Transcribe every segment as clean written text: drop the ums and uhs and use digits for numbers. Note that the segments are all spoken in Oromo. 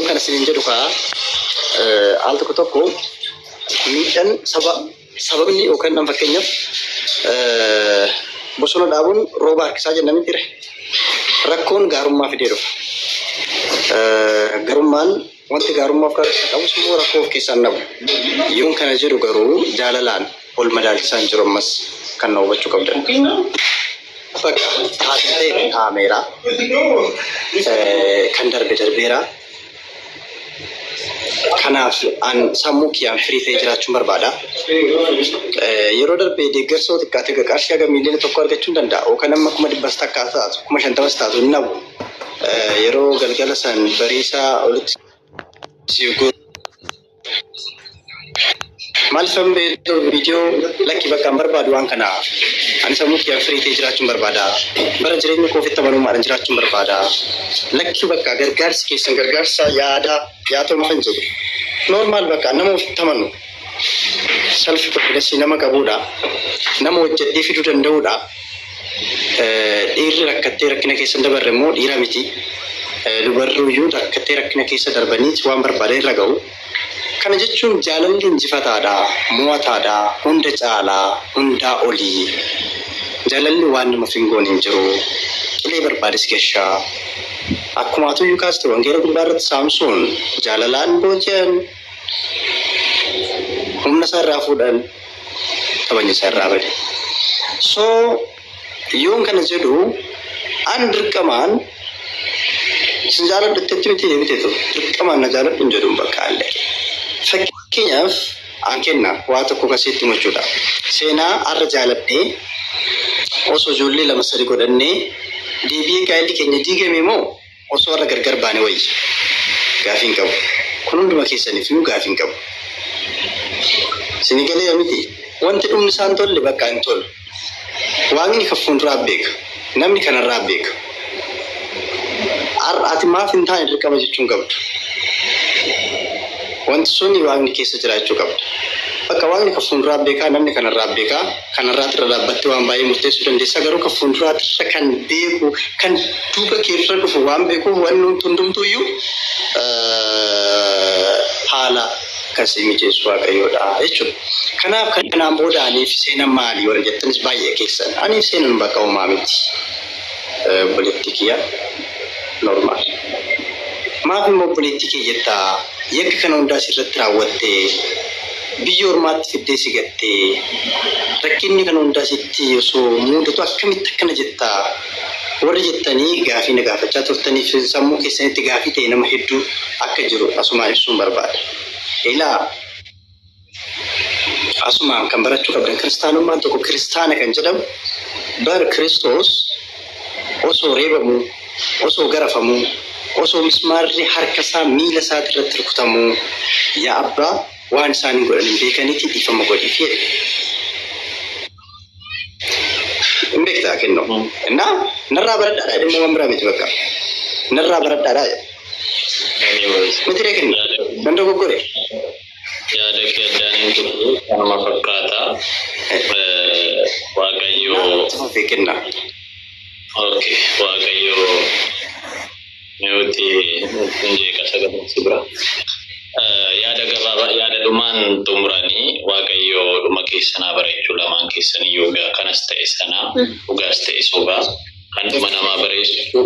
Yeroon kana isiniin jedhu kaa al tokko tokko miidhaan saba sababni yookaan nam fakkeenyaaf bosona dhaabuun rooba harkisaa jenna miti re. Rakkoon gaarummaa fidee dhufa. Garummaan wanti gaarummaa of keessaa qabus immoo rakkoo of keessaa hin dhabu. Yoon kana jedhu garuu jaalalaan ol madaalchisaan jiru ammas kan na hubachuu qabdan. Bakka taate ta'e taameera. Kan darbe darbeera. Kanaaf an sammuu kiyyaan firii ta'ee jiraachuun barbaada. Yeroo darbe deeggarsa yoo xiqqaate qarshii haga 1 miiliyoona argachuu hin danda'a. Yookaan amma 100,000 takkaa taatu 50,000s taatu hin dhabu. Yeroo galgala san bariisaa olitti siif Maal beektu viidiyoo lakki bakka hin barbaadu waan kana. Ani sammuu kiyyaan firii ta'ee jiraachuun barbaada. Bara jireenya koo ofitti amanummaadhaan jiraachuun barbaada. Lakki bakka gargaarsi keessan gargaarsa yaadaa yaa ta'u mafan jedhu. Normal bakka nama ofitti amanu. Self confidence nama qabudha. Nama hojjedhee fiduu danda'udha. Dhiirri rakkattee rakkina keessa hin dabarre immoo dhiira miti. Dubarruyyuu rakkattee rakkina keessa darbanii waan barbaadan irra ga'u. Kana jechuun jaalalli injifataadha, mo'ataadha, hunda caalaa, hundaa olii. Jaalalli waan nama fingoon hin jiru. Qilee barbaades gashaa. Akkuma atuyyuu kaaste wangeela gubbaa irratti Saamsoon jaalalaan booji'an, humna isaa irraa fuudhan, kabajni isaa irraa bade. So yoon kana jedhu an dirqamaan isin jaaladhu jettetti miti deebiteetu dirqamaan na jaaladhu hin jedhuun bakka allee. Fakkeenyaaf an kenna waa tokko kasitti himachuudha. Seenaa har'a jaaladhee osoo ijoollee lama sadi godhannee deebi'ee gaa'elli keenya diigame moo osoo har'a gargar baane wayya? Gaafii hin qabu. Kun hunduma keessaniif iyyuu gaafii hin qabu. Isinii galeera miti? Wanti dhumni isaan tolle bakka hin tolu. Waaqni kan fuulduraa beeka. Namni kanarraa beeka. Har'a ati maaf hin taane dirqama jechuun qabdu. Wanti suni waaqni keessa jiraachuu qabda. Bakka waaqni kan fuulduraa beekaa, namni kanarraa beekaa, kanarraatti irra dhaabbattee waan baay'ee murteessuu dandeessa. Garuu kan fuulduraatti irra kan beeku, kan duuba kee irra dhufu waan beekuuf wanni hundumtuuyyuu haala kan si mijeessu Waaqayyoodha jechuudha. Kanaaf kanaan booda aniif seenan maali warra jettanis baay'ee keessan. Aniif seenan bakka uumaa miti. Obboleettii kiyya normal. Maaf immoo obboleettii kee jettaa? Yakka kana hundaa sirratti raawwattee, biyya ormaatti fiddee si gattee, rakkinni kana hundaa sitti osoo mudatu akkamitti akkana jettaa? Warri jettanii gaafii na gaafachaa turtaniif sammuu keessanitti gaafii ta'e nama hedduu akka jiru asumaan ibsuun barbaada. Ilaa, asumaan kan barachuu qabdan kiristaanummaan tokko kiristaana kan jedhamu bar Kiristoos osoo reebamuu, osoo garafamuu, osoo mismaarri harka isaa miila isaati irratti rukutamuu, "Yaa abbaa, waan isaan hin godhan hin beekaniiti dhiifama godhiif" jedhe. Hin beektaa kennu. Innaa narraa baradhaadhaa dhimma waan biraa miti bakka. Narraa baradhaadhaa jedhe. Anyways, Miti ree kennu. Nan dogoggore. Yaada kee addaan hin kutu, kanuma fakkaata. Waaqayyo Itti fufee kenna. Okay, Waaqayyo nuti hin jeeqa sagalee si bira. Yaada gabaabaa yaada dhumaan xumuranii Waaqayyo dhuma keessanaa bareechuu lamaan keessanii egaa kanas ta'e sana, dhugaas ta'e sobaa, kan dhuma namaa bareechu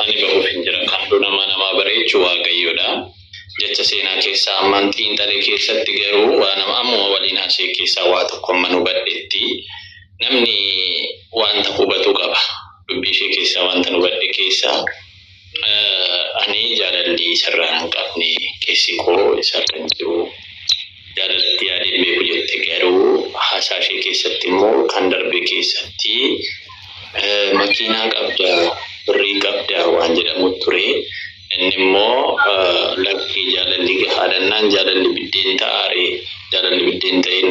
ani bahuuf hin jira, kan dhuma namaa bareechu Waaqayyoodha. Jecha seenaa keessaa ammaan xiinxalee keessatti garuu waan ammuma waliin haasee keessaa waa tokko amma hubadhetti namni wanta hubatu qaba. Dubbii ishee keessaa wanta hubadhe keessaa ani jaalalli isarraa hin qabne, keessi koo isarra hin jiru. Jaalalatti yaadeen beeku jette, garuu haasaa ishee keessatti immoo kan darbe keessatti makiinaa qabda, birrii qabda waan jedhamu ture. Inni immoo lakkii, jaalalli gahaadhannaan jaalalli biddeen ta'aare, jaalalli biddeen ta'een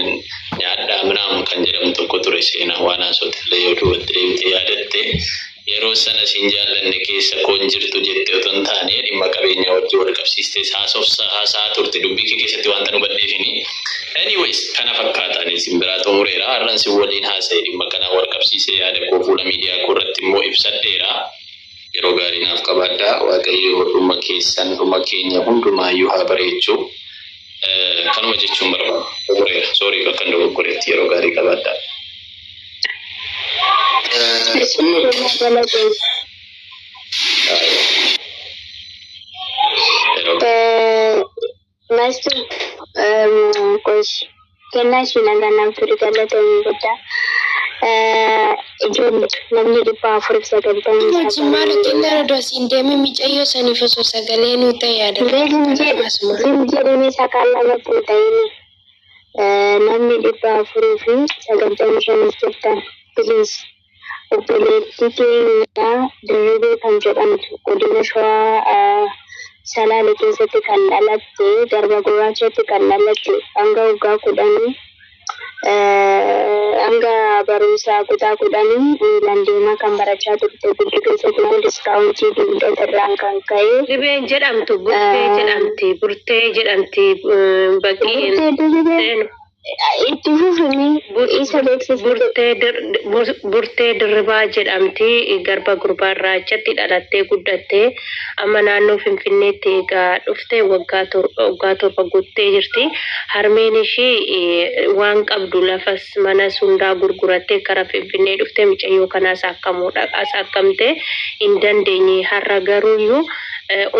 nyaadhaa minaamu kan jedhamu tokko ture. Seenaa waan haasoote illee yoo duubatti deebitee yaadatte, yeroo sana siin jaallanne keessa koon jirtu jette otoo hin taane dhimma qabeenyaa wajjin wal qabsiistee haasaa turte dubbii kee keessatti wanta nu baddeefini. Anyways, kana fakkaatan isin biraa xumureera. Har'an si waliin haasa'e dhimma kanaan wal qabsiisee yaada koo fuula miidiyaa koo irratti immoo ibsadheera. Yeroo gaarii naaf qabaadhaa. Waaqayyo dhuma keessan, dhuma keenya hundumaayyuu haa bareechuu. Kanuma jechuun barbaada. Dogoggoreera. Sorry, bakka hin dogoggoreetti. Yeroo gaarii qabaadhaa. Galatoomi. Yeroo Mastu, qosh kennaa ishii nagaa naaf ture, galatoomi guddaa. Ijoollee, namni 497 Wajjin maal kennaa odoo asiin deeme, micayyoo saniif osoo sagalee nuu ta'e yaada. Asuma. Zim jedhanii sakaan lamatti hin ta'ini. Namni 495 jirtan, please, obboleettii keenya Dirribee kan jedhamtu, godina Shawaa Salaale keessatti kan dhalatte, Garba Gurraachatti kan dhalatte, hanga waggaa 10, hanga barumsa kutaa 10 miilaan deemaa kan barachaa turte, giddu keessatti immoo discount dugda irraan kan ka'e. Dhibeen jedhamtu Burtee jedhamti. Burtee jedhamti baqqeen. Burtee Dirribee itti fufimi isa beeksisa. Burtee Dirribaa jedhamti. Garba Gurbaarraachatti dhalattee guddattee amma naannoo Finfinneetti egaa dhuftee waggaa 7 guuttee jirti. Harmeen ishii waan qabdu lafas manas hundaa gurgurattee kara Finfinnee dhuftee mucayyoo kanaas akkamtee hin dandeenye. Har'a garuuyyuu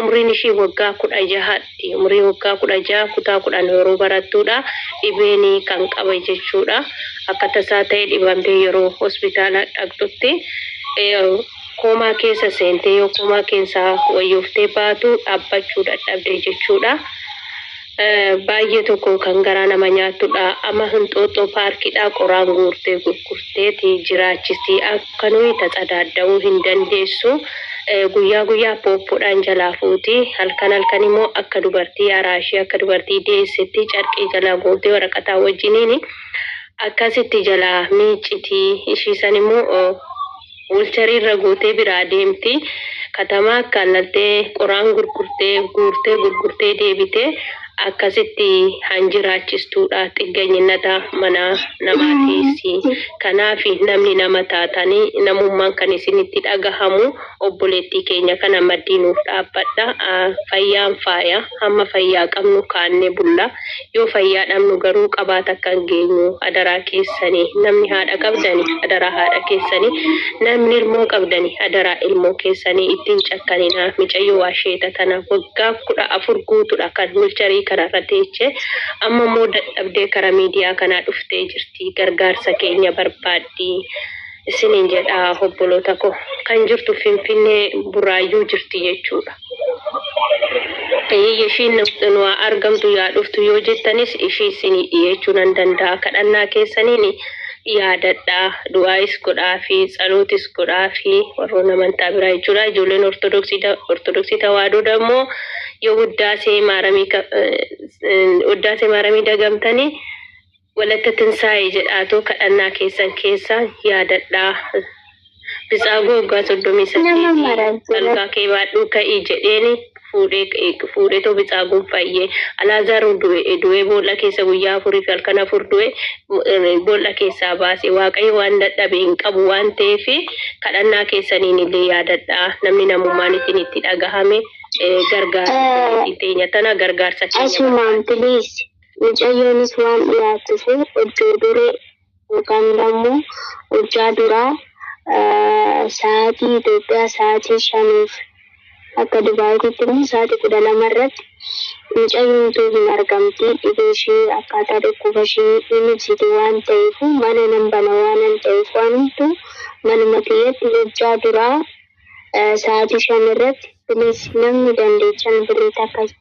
umriin ishii waggaa 16tti. Umrii waggaa 16, kutaa 10 yeroo barattuudha. Dhibeen kan qaba jechuudha. Akka tasaa ta'e dhibamtee yeroo hospitaala dhaqxutti koomaa keessa seentee, yoo koomaa keessaa wayyooftee baatu dhaabbachuu dadhabde jechuudha. Baay'ee tokko kan garaa nama nyaatudha. Amma Hinxooxxoo paarkiidha qoraan guurtee gurgurteeti jiraachisti. Akka nuyi tatsadadda'uu hin dandeessu. Guyyaa guyyaa pooppoodhaan jalaa fuuti. Halkan halkan immoo akka dubartii araashii, akka dubartii deessetti carqii jalaa gootee waraqataa wajjiniin akkasitti jalaa miicciti. Ishiisan immoo wheelchair irra gootee biraa deemti. Katamaa akka allaltee qoraan gurgurtee guurtee gurgurtee deebitee akkasitti hanjiraachistuudha. Xigganyinata mana namaatiisi. Kanaaf namni nama taatanii namummaan kan isinitti dhagahamu obboleettii keenya kana maddii nuuf dhaabbadha. Fayyaan faaya. Hamma fayyaa qabnu kaannee bulla. Yoo fayyaa dhabnu garuu qabaata akka hin geenyu. Adaraa keessanii, namni haadha qabdani adaraa haadha keessanii, namni ilmoo qabdani adaraa ilmoo keessanii ittiin cakkanina. Micayyoo waasheeta tana waggaa 14 guutuudha kan wheelchair kanarra teechee, amma immoo dadhabdee karaa miidiyaa kanaa dhuftee jirti. Gargaarsa keenya barbaaddi isiniin jedha, obboloota ko. Kan jirtu Finfinnee Buraayyuu jirti jechuudha. Ishiin nu argamtu yaa dhuftu yoo jettanis ishii isinii dhiyeechuu nan danda'a. Kadhannaa keessaniin yaadadhaa, du'aayis godhaa fi tsalootis godhaa fi warroonni amantaa biraa jechuudha. Ijoolleen Ortodoksii Tawaahidoo dammoo yoo wuddaasee maaramii dagamtanii walatta tinsaa'ee jedhaatoo kadhannaa keessan keessa yaadadhaa. Bitsaaguu waggaa soddomii Nama saddeetii marartu. Algaa kee baadhuu ka'ii jedheeni fuudhee fuudheetoo bitsaaguun fayyee. Alaazaar du'e, du'ee boolla keessa guyyaa 4 fi halkan 4 du'e, boolla keessaa baase. Waaqayyo waan dadhabe hin qabu waan ta'eef kadhannaa keessaniin illee yaadadhaa. Namni namummaan ittiin itti dhagahame gargaarsa teenya tana, gargaarsa keenya Asumaan please, mucayyoonis waan dhiyaatuuf iddoo duree yookaan immoo hojjaa duraa sa'aatii Itoophiyaa sa'aatii 5f, akka Dubaayitti immoo sa'aatii 12 irratti mucayyoon tun hin argamti. Dhibee ishee, akkaataa dhukkuba ishee hin ibsiti waan ta'eef, mana nan bana waan ta'eef, waan hunduu manuma kiyyatti hojjaa duraa sa'aatii 5 irratti, please, namni dandeechan birrii takkas